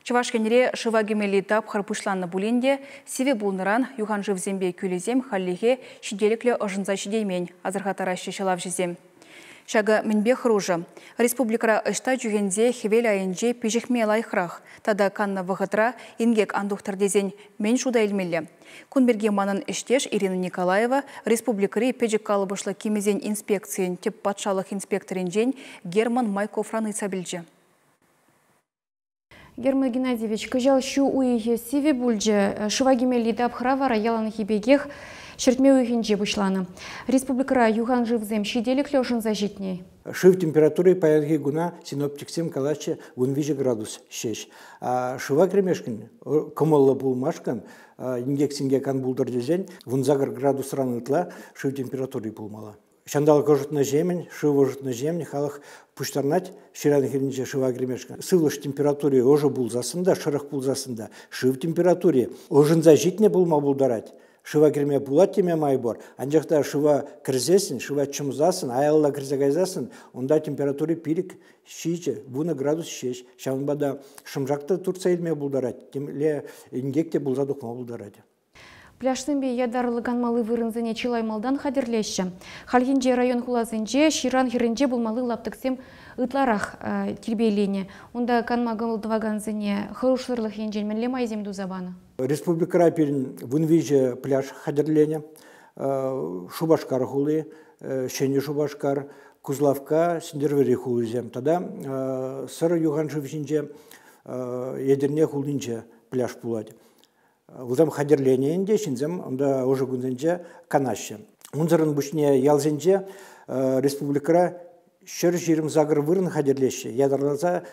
Чӑваш Енре шыва кӗмелли тапхӑр пуҫланнӑ пулин те, сивӗ пулнӑран юханшывсемпе кӳлӗсем хальлӗхе ҫителӗклӗ ӑшӑнса ҫитеймен, асӑрхаттараҫҫӗ ҫӑлавҫӑсем. Ҫакӑ мӗнпе хӑрушӑ? Республикӑра ӑҫта чӳхенсе хӗвел айӗнче пиҫӗхме лайӑхрах тата каннӑ вӑхӑтра инкек ан тухтӑр тесен мӗн шута илмелле? Кун пирки манӑн ӗҫтеш Ирина Николаева республикӑри пӗчӗк калӑпӑшлӑ кимӗсен инспекцийӗн тӗп патшалӑх инспекторӗнчен Герман Майковран ыйтса пӗлчӗ. Герман Геннадьевич, кӑҫал ҫу уйӑхӗ сивӗ пулчӗ. Шыва кӗмелли тапхӑра вара яланхи пекех ҫӗртме уйӑхӗнче пуҫланӑ. Республикӑра юхан шывсем ҫителӗклӗ ӑшӑнса ҫитнӗ. Шыв температури паянхи куна синоптиксем калаҫҫӗ 13 градус ҫеҫ. Шыва кӗрмешкӗн, кӑмӑллӑ пулмашкӑн инкек-синкек ан пултӑр тесен 18 градусран ытла шыв температури пулмалла. Ҫанталӑк ӑшӑтнӑҫемӗн, шыв ӑшӑтнӑҫемӗн халӑх пуҫтарӑнать ҫыран хӗрринче шыва кӗрмешкӗн. Сывлӑш температури ӑшӑ пулсассӑн та, шӑрӑх пулсассӑн та шыв температури ӑшӑнса ҫитнӗ пулма пултарать. Шыва кӗрме пулать теме май пур. Анчах та шыва кӗрсессӗн, шыва чӑмсассӑн, аялла кӗрсе кайсассӑн унта температури 5, 7, 10 градус ҫеҫ. Ҫавӑнпа та шӑмшак та туртса илме пултарать, темле инкек те пулса тухма пултарать. Пляжсемпе ятарлӑ канмалли вырӑнсене чылай малтан хатӗрлеҫҫӗ. Хальхинче район-хуласенче ҫыран хӗрринче пулмалли лаптӑксем ытларах тирпейленӗ. Унта канма кӑмӑл тӑвакансене хӑрушсӑрлӑх енчен мӗнле майсем туса панӑ? Республикӑра пирӗн 13 пляж хатӗрленӗ. Шупашкар хули, Ҫӗнӗ Шупашкар, Куславкка, Сӗнтӗрвӑрри хулисем тата Сӑрӑ юханшыв ҫинче Етӗрне хулинче пляж пулать. Вӗсем хатӗрленӗ ӗнтӗ, ҫынсем унта ӑшӑ кунсенче канаҫҫӗ. Унсӑрӑн пуҫне ялсенче республикӑра 128 вырӑн хатӗрлеҫҫӗ. Ятарласа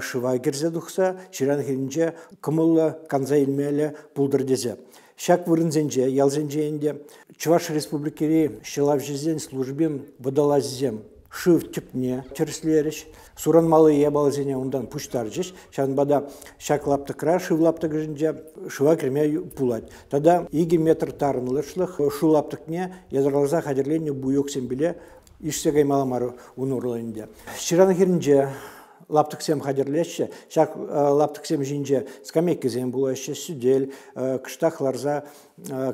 шыва кӗрсе тухса ҫыран хӗрринче кӑмӑллӑ канса илмелле пултӑр тесе. Ҫак вырӑнсенче, ялсенче ӗнтӗ Чӑваш Республикири ҫӑлавҫӑсен службин водолазӗсем шыв тӗпне тӗрӗслерӗҫ, суранмалли япаласене унтан пуҫтарчӗҫ. Ҫавӑнпа та ҫак лаптӑкра, шыв лаптӑкӗнче шыва кӗме пулать. Тата 2 метр тарӑнлӑшлӑх шыв лаптӑкне ятарласа хатӗрленӗ буйоксемпеле ишсе каймалла мар ун урлӑ ӗнтӗ. Ҫыран хӗрринче лаптӑксем хатӗрлеҫҫӗ. Ҫак лаптӑксем ҫинче скамейкӑсем пулаҫҫӗ, сӗтел, кӑштах ларса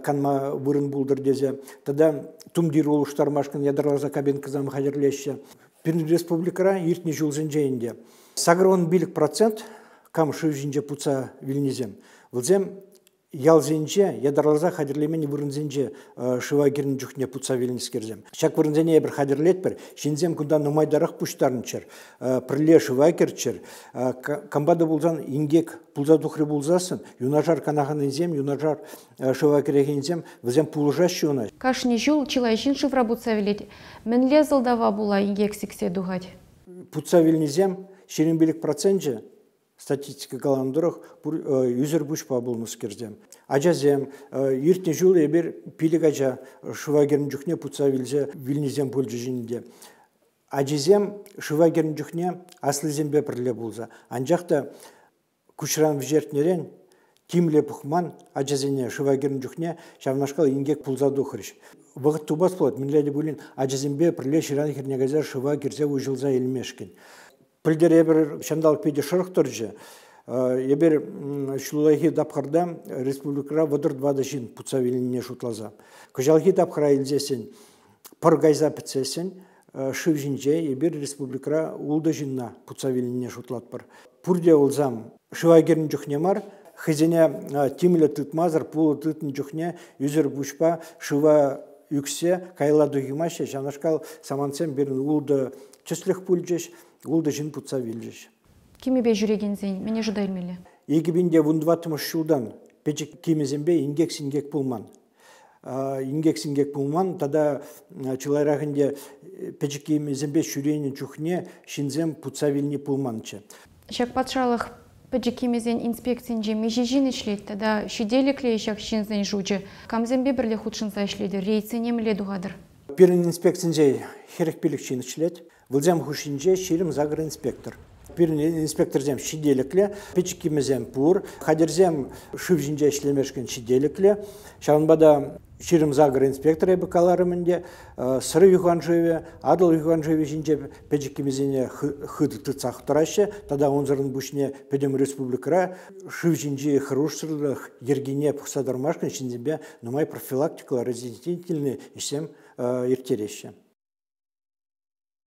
канма вырӑн пултӑр тесе. Тата тумтир улӑштармашкӑн ятарласа кабинкӑсем хатӗрлеҫҫӗ. Пирӗн республикӑра иртнӗ ҫулсенче ӗнтӗ 85% кам шыв ҫинче путса вилнисем, вӗсем ялсенче ятарласа хатӗрлемен вырӑнсенче шыва кӗрнӗ чухне путса вилнӗскерсем. Ҫак вырӑнсене эпир хатӗрлетпӗр. Ҫынсем кунта нумайтарах пуҫтарӑнччӑр, пӗрле шыва кӗрччӗр. Кампа та пулсан инкек пулса тухрӗ пулсассӑн, юнашар канаканнисем, юнашар шыва кӗрекенсем, вӗсем пулӑшаҫҫӗ ӑна. Кашни ҫул чылай ҫын шывра путса вилет. Мӗнле сӑлтава пула инкек сиксе тухать? Путса вилнисем 25 проценчӗ статистика каланӑ тӑрӑх, ӳсӗр пуҫпа пулнӑскерсем. Ачасем, иртнӗ ҫул эпир 5 ача шыва кӗрнӗ чухне путса вилсе вилнисем пулчӗҫ ӗнтӗ. Ачисем шыва кӗрнӗ чухне аслисемпе пӗрле пулса, анчах та куҫран вӗҫертнӗрен тимле пӑхман ачасене шыва кӗрнӗ чухне ҫавнашкал инкек пулса тухрӗҫ. Вӑхӑт тупас пулать, мӗнле те пулин ачасемпе пӗрле ҫыран хӗрне кайса шыва кӗрсе уҫӑлса илмешкӗн. Пӗлтӗр эпир ҫанталӑк питӗ шӑрӑх тӑрчӗ. Эпир ҫуллахи тапхӑрта республикӑра 34 ҫын путса вилнине шутласа. Кӑҫалхи тапхӑра илсессӗн, пӑр кайса пӗтсессӗн, шыв ҫинче эпир республикӑра 6 ҫынна путса вилнине шутлатпӑр. Пурте пулсан шыва кӗрнӗ чухне мар, хӑйсене тимлӗ тытмасӑр пулӑ тытнӑ чухне ӳсӗр пуҫпа шыва ӳксе каялла тухаймаҫҫӗ. Ҫавнашкал самантсем пирӗн 6 тӗслӗх пулчӗҫ, 6 ҫын путса вилчӗҫ. Кимӗпе ҫӳрекенсен мӗне шута илмелле? 2014 ҫултан пӗчӗк кимӗсемпе инкек-синкек пулман. Инкек-синкек пулман тата чылайрах ӗнтӗ пӗчӗк кимӗсемпе ҫӳренӗ чухне ҫынсем путса вилни пулманччӗ. Ҫак патшалӑх пӗчӗк кимӗсен инспекцийӗнче миҫе ҫын ӗҫлет тата ҫителӗклӗ-и ҫак ҫынсен шучӗ? Камсемпе пӗрле хутшӑнса ӗҫлетӗр, рейдсене мӗнле тухатӑр? Пирӗн инспекцинче 45 ҫын ӗҫлет. Вӗсем хушшинче 28 инспектор. Пирӗн инспекторсем ҫителӗклӗ, пӗчӗк кимӗсем пур, хатӗрсем шыв ҫинче ӗҫлемешкӗн ҫителӗклӗ. Ҫавӑнпа та 28 инспектор эпӗ каларӑм ӗнтӗ, Сӑрӑ юханшывӗ, Атӑл юханшывӗ ҫинче пӗчӗк кимӗсене хытӑ тытсах тӑраҫҫӗ тата унсӑрӑн пуҫне пӗтӗм республикӑра шыв ҫинчи хӑрушсӑрлӑх йӗркине пӑхса тӑрмашкӑн ҫынсемпе нумай профилактикӑллӑ разъяснительный ӗҫсем ирттереҫҫӗ.